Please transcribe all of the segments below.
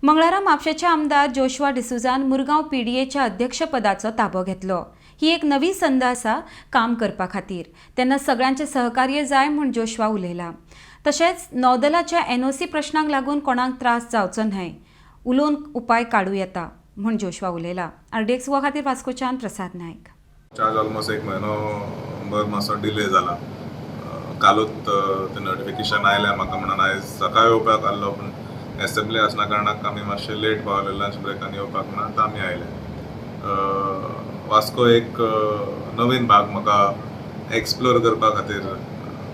मंगळारा म्हापशेचे आमदार जोशुआ डिसुजान मुरगांव पीडीएच्या अध्यक्षपदाचो ताबो घेतलो. ही एक नवी संद आसा काम करपा खातीर, तेन्ना सगळ्यांचें सहकार्य जाय म्हूण जोशुआ उलयला. तशेंच नौदलाच्या एनओसी प्रश्नांक लागून कोणाक त्रास जावचो न्हय, उलोवन उपाय काडूं येता म्हूण जोशुआ उलयला. आरडीएक्स गोवा खातीर वास्कोच्यान प्रसाद नायक. चार्ज ऑलमोस्ट एक म्हयनो भर मातसो डिले जाला. कालूच तें नोटिफिकेशन आयलें म्हाका म्हणून आयज सकाळी येवपाक आहलो, पूण एसेंब्ली आसल्या कारणाक आमी मातशे लेट पावले. लंच ब्रेकान येवपाक म्हणून आतां आमी आयले. वास्को एक नवीन भाग म्हाका एक्सप्लोर करपा खातीर,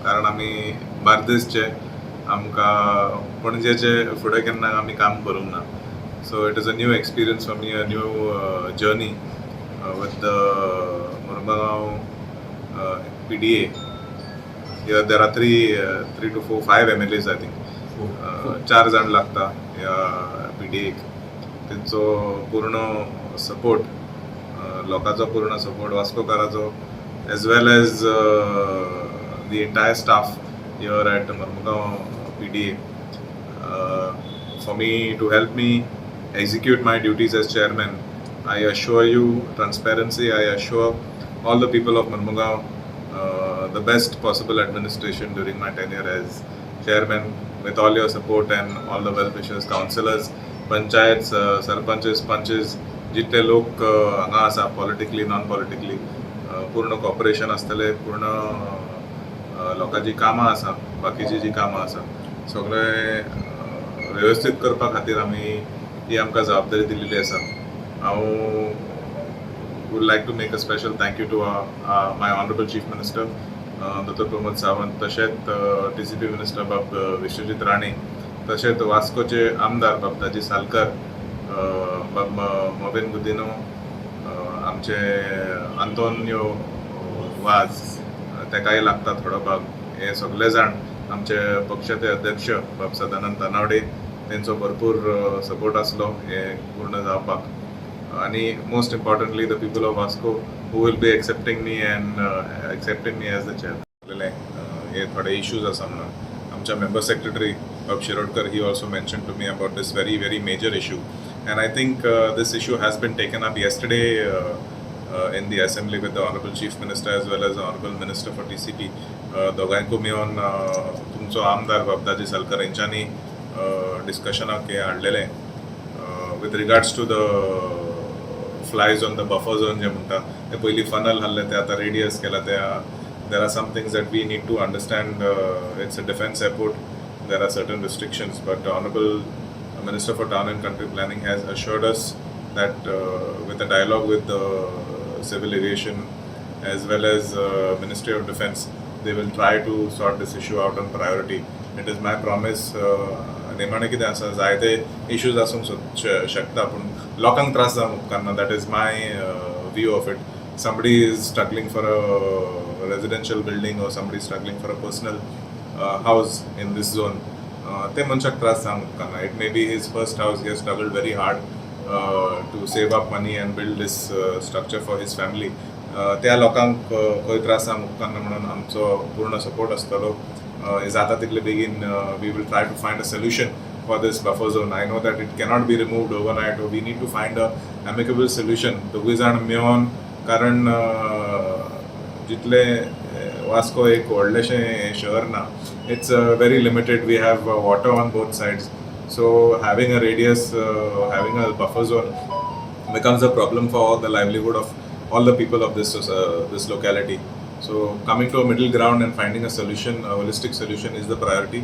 कारण आमी बार्देसचे, आमकां पणजेचे फुडें केन्ना आमी काम करूंक ना. So it is a new experience for me, a new journey with the Mormugao PDA. Here there are three to four, five MLAs, I think. चार जाण लागता ह्या पीडीएक. तेंचो पूर्ण सपोर्ट, लोकांचो पूर्ण support, वास्कोकाराचो, as well as the entire staff here at Mormugao PDA for me to help me execute my duties as chairman. I assure you transparency. I assure all the people of Mormugao the best possible administration during my tenure as chairman, with all your support and all the well wishers, councillors, panchayats, sarpanches, panches, जितले लोक हांगा आसा politically, non politically, पूर्ण corporation आसतलें. पूर्ण लोकांची कामां आसा, बाकीची जी कामां आसा, सगळे वेवस्थीत करपा खातीर आमी ही आमकां जबाबदारी दिल्ली आसा. हांव would like to make a special thank you to my Honorable Chief Minister, Dr. Pramod Sawant, तशेंच टीसीपी मिनिस्टर बाब विश्वजीत राणे, तशेंच वास्कोचे आमदार बाब दाजी सालकर, बाब मोबेन गुदिनो, आमचे आंतोनियो वाज, तेकाय लागता थोडो भाग. हे सगळे जाण, आमचे पक्षाचे अध्यक्ष बाब सदानंद तानावडे, तेंचो भरपूर सपोर्ट आसलो हे पूर्ण जावपाक. आणि most importantly, the people of Vasco who will be accepting me and accepting me as the chair. हे थोडे इश्यूज आसा म्हणून आमच्या मेंबर सेक्रेटरी बाब Shirodkar, he also mention to me about this very, very major issue, and I think this issue has been taken up yesterday in the assembly with the Honorable Chief Minister as well as the Honorable Minister for TCP. दोगांयकूय मेळून तुमचो आमदार बाब दाजी सालकर हेंच्यांनी डिस्कशनाक हें हाडलेलें with regards to the fly zone, the buffer zone जे म्हणटा ते. पयलीं फनल आहले, ते आतां रेडियस केला ते. There are some things that we need to understand. It's a defence airport, there are certain restrictions, but Honorable Minister for Town and Country Planning has assured us that with a dialogue with the civil aviation as well as Ministry of Defense, they will try to sort this issue out on priority. It is my promise. निमाणें कितें आसा, जायते issues आसूंक शकता, पूण लोकांक त्रास जावंक उपकारना. That is my view of it. Somebody is struggling for a residential building or somebody is struggling for a personal house in this zone, ते मनशाक त्रास जावंक उपकारना. It may be his first house. He has struggled very hard to save up money and build this structure for his family. त्या लोकांक खंय त्रास जावंक उपकारना म्हणून आमचो पूर्ण सपोर्ट आसतलो. जाता तितले बेगीन we will try to find a solution for this buffer zone. I know that it cannot be removed overnight. We need to find a amicable solution. दोगूय जाण मेळोन, कारण जितले वास्को एक व्हडलेशें शहर ना, it's very limited. We have water on both sides, so having a radius, having a buffer zone becomes a problem for all the livelihood of all the people of this locality. So coming to a middle ground and finding a solution, a holistic solution, is the priority.